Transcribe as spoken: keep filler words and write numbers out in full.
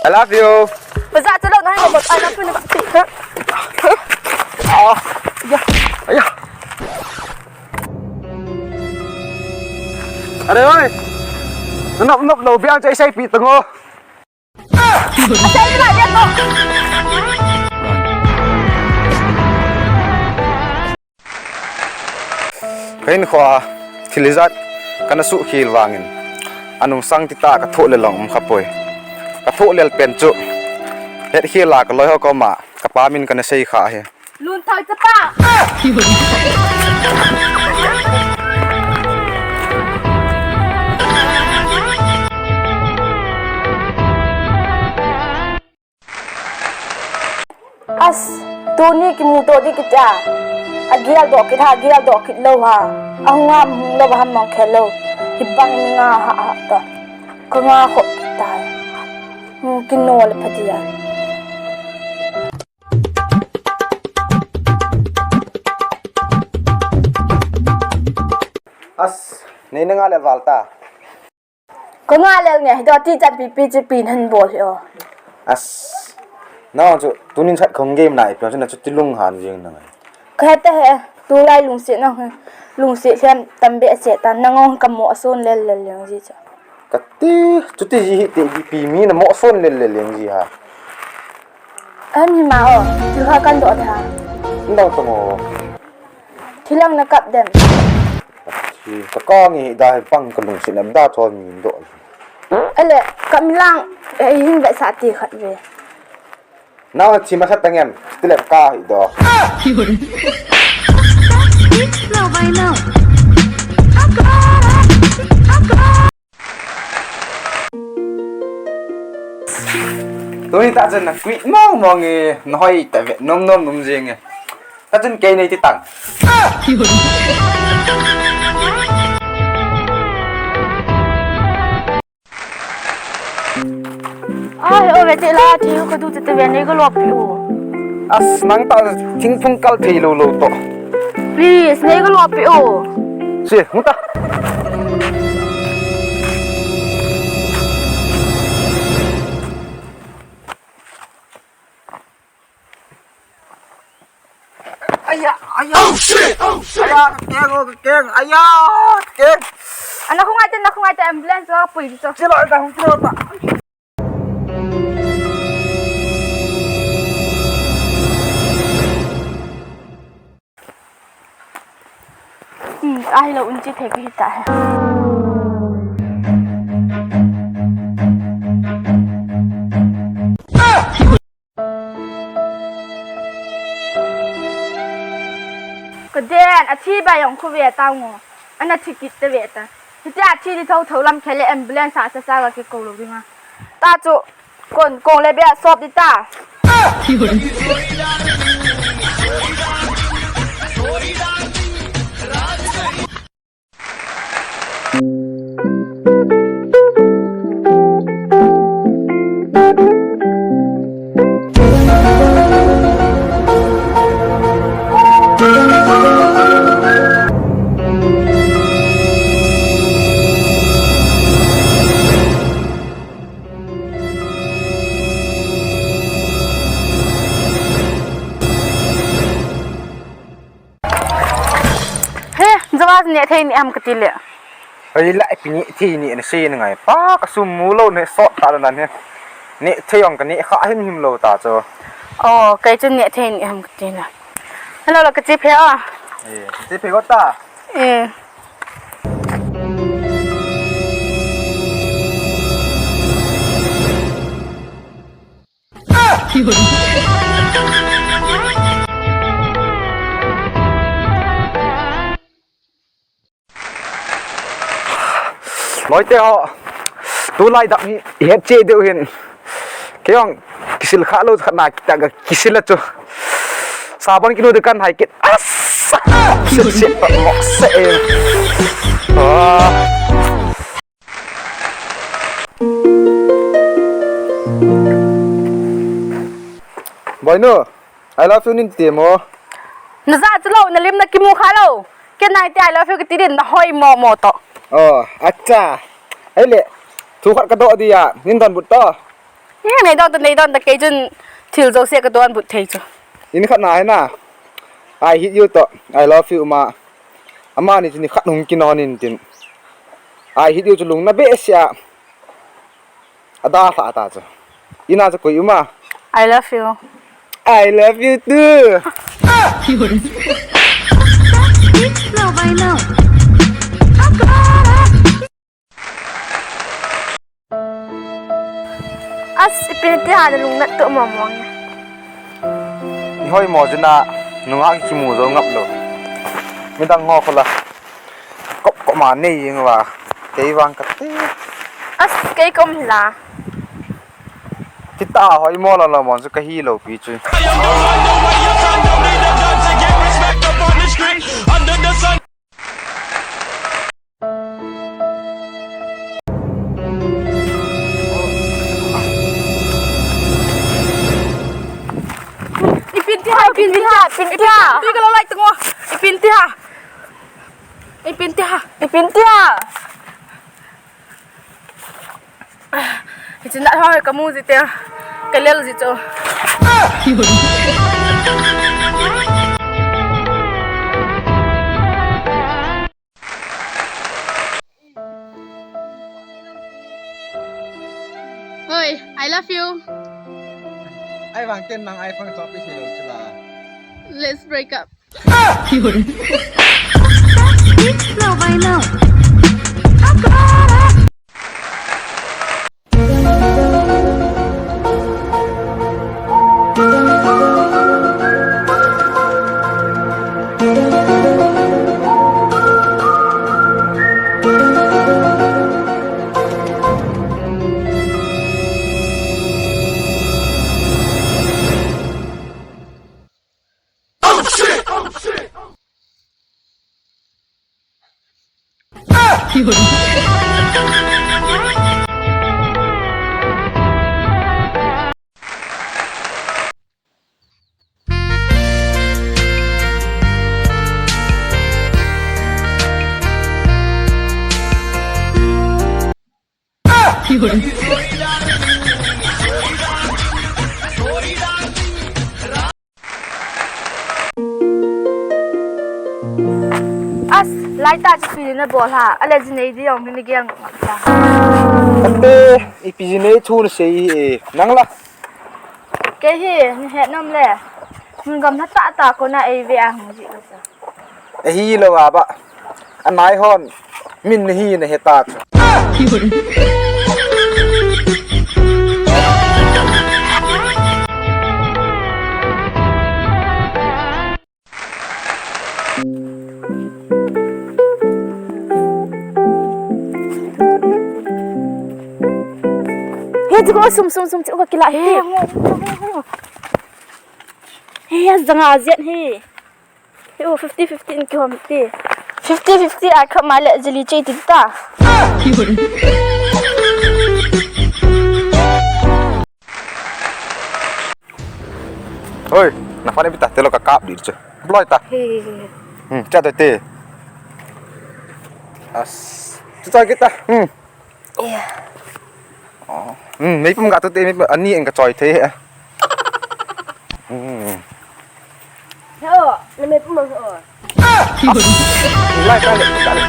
I love you. Baza chalo na hai mo, I love you na ba. Ah. Aya. Aya. Are oi. Nop nop lo biang chai sai pi tango. Kahin khoa thil ijat kana suhkhel vangin anungsang tita kathoh lel jong um khapoi. Kathoh lel pen chu hetkhel a kaloi ho koma kapa min kana sei kha hi. Lunthang chapa. As, tuni kimuto di kitia. Agial doh kit ha, agial doh kit lou ha. Ahung ham hung lou ham mong khel lou. Hibang ni nga ha ha ta. Ka nga khop kit tai. Hmm, kino le phatia. As, nei na nga le val ta. Ka nga lel nge, hito ti chat pipi chu pin han bol hi o. As. Nang chu tunin chat khong game nai, pion chu na chuti lunghan jing na ngai. Ka heta he, tulai lungset na he. Lungset hian tam behseh ta, nang ong ka mo son lel lel jeng ji chu. Kati, chuti ji hi te pipi mi na mo son lel lel jeng ji ha. Em hi ma o, tu ha kan do ta. Ndau to mo. Thilang na kap dem. Hi, ka ka nge hi da hi pang ka lungset na da chon min do. Ale, ka milang, eh, hin ve sa ti khat ve. Nau na thi masa tangem, ti le ka hi do. Tuni ta chun na quit mong mong e, na hoi ta ve, nom nom nom jing e. Ta chun kei nei ti tang. Ai, o ve te la, thi ka du te te ve nei ka lop pi u. As nang ta thingphung kal thei lo lo to. Please, nei ka lop pi u. Si, hung ta. Aya, aya. Oh shit! Oh shit! Aya, ka keng, oh, ka keng. Aya, ka keng. Ana khungai te, na khungai te ambulance ka pui to. Chilo ta, hung chilo ta. Hmm, ahilo un chi thei ka hi ta he. Ka den, a thi ba jong khu ve ta ngo. Ana thi kit te ve ta. Hitia thi di tho tho lam khele ambulance a sa sa va ki ko lo ding a. Ta chu kon kong le bia sop di ta. He, jawa neh thei ni ham kati le. Hei la, ipi neh thei ni na sei na ngai. Pa ka sum mu lo ne sot ta na ne. Neh thei jong ka neh kha him him lo ta chu. Oh, kei chu neh thei ni ham kati na. Hello, la ka chi phe a. Eh, chi phe ko ta. Eh. Loi te ho, tulai dam hi het che deuh hin. Kei jong kisil kha lo khat na kita ka kisil a chu. Sabon kinu de kan hai kit. As! Sit sit pa mo se. Ah. Boinu, I love you nin ti mo. Na za chu lo, na lim na kimu kha lo. Ken nai ti I love you kiti din na hoi mo mo to. Oh, acha. Ai le, thu khat ka do dia, nin don but to. Nei don ta, nei don ta, kei chun thil jouse ka donbut thei chu. In khat na hi na. I hate you to I love you ma. Amani chu ni khat hung kinon in tin. I hate you chu lungna behseh a. Ada hla ta chu. Ina chu koi uma. I love you. I love you too. As, ipi ti ha na lungnat to mong mong. Ihoi mo jina nunga kimu jo ngap lou. Midang ngo khola. Kop kop ma nei jing va. Kei vang kati. As, kei kom la. Kita hoi mo la la mon chu kahi lou pi chu. Ipin ti ha, ipin ti ha, ipin ti ha. Ipin ti ha. Ipin ti ha. Ipin ti ha. Ipin ti ha. Hiche nat ho kamu ji te, kalel ji chu. Oi, I love you. Ahivang ken nang iPhone chopi si lou chula. Let's break up. As, laitah chu ipi na bol ha, ale jinei di jong ni gel ngam ta. Ante, ipi jinei thu na sei e, nang la. Kei hi, ni het nom le. Mun gam na ta ta ko na ei ve a hung ji ko sa. Ahi lou a ba. Anai hon. Min nahi na he ta chu. He, chu ko sum, sum, sum, chu ko kila he. He, he, he, he. He, janga jet he. He, oh, fifty fifty in kihom ti. Fifty fifty a khop mai le jili chei tin ta. Oi, na phone bit ta, te lo ka kap di chu. Blow ta. He. Hmm, cha to te. As. Chu cha kita. Hmm. Iya. Oh. Hmm, meipum ga to te, meipum ani en ka choi the. Hmm. He, oh, na meipum ho. Lai ka le, ka le.